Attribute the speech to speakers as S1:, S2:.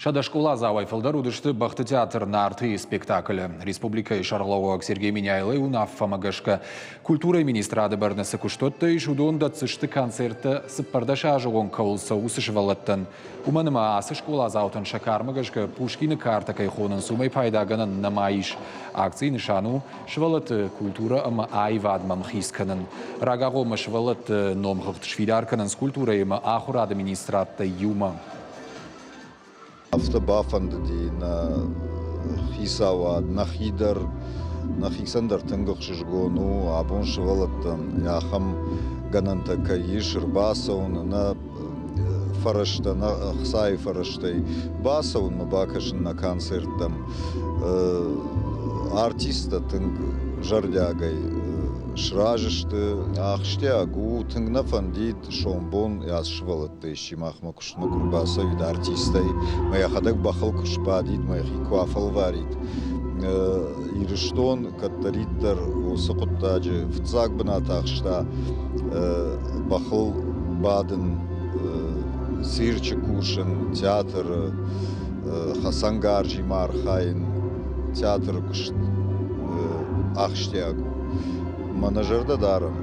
S1: 100 скъоладзауӕй фылдӕр уыдысты бӕхты театр «Нарты»-йы спектаклы. Республикӕйы сӕргълӕууӕг Сергей Меняйлойы уынаффӕмӕ гӕсгӕ культурӕйы министрады бӕрны цы куыстуӕттӕ ис, уыдон дӕтдзысты концерттӕ 14 азы онг кӕуыл цӕуы, уыцы сывӕллӕттӕн. Уымӕн ӕмӕ ацы скъоладзаутӕн сӕ кармӕ гӕсгӕ Пушкины картӕ кӕй хонынц, уымӕй пайдагӕнӕн нӕма ис. Акцийы нысан у сывӕллӕтты культурӕ ӕмӕ аивадмӕ ӕмхиц кӕнын. Рагагъоммӕ сывӕллӕтты номхыгъд сфидар кӕнынц культурӕйы ӕмӕ ахуырады министрадтӕ иумӕ.
S2: Афтӕ бафӕндыди нӕ хицауад, нӕхи дӕр, нӕхицӕн дӕр тынг ӕхсызгон у, абон сывӕллӕттӕн ахӕм гӕнӕнтӕ кӕй ис ӕрбацӕуын, нӕ фӕрӕзтӕ, нӕ ӕхцайы фӕрӕзтӕй бацӕуынмӕ, бакӕсын нӕ концерттӕм. Артисттӕ тынг зӕрдиагӕй сразы сты. Ахсджиаг у, тынг нӕ фӕндид сомбон ацы сывӕллӕттӕ исчи махмӕ куыстмӕ куы рбацӕуид артистӕй, мӕ йӕхӕдӕг бӕхыл куы сбадид, мӕ йӕхи куы афӕлварид. Ирыстон кӕддӕриддӕр уыцы хъуыддаджы фыццаг бынат ахста бӕхыл бадын, цирчы кусын, театры хӕцӕнгарзимӕ архайын, театры куыст ахсджиаг у. Мӕ нӕ зӕрдӕ дарӕм.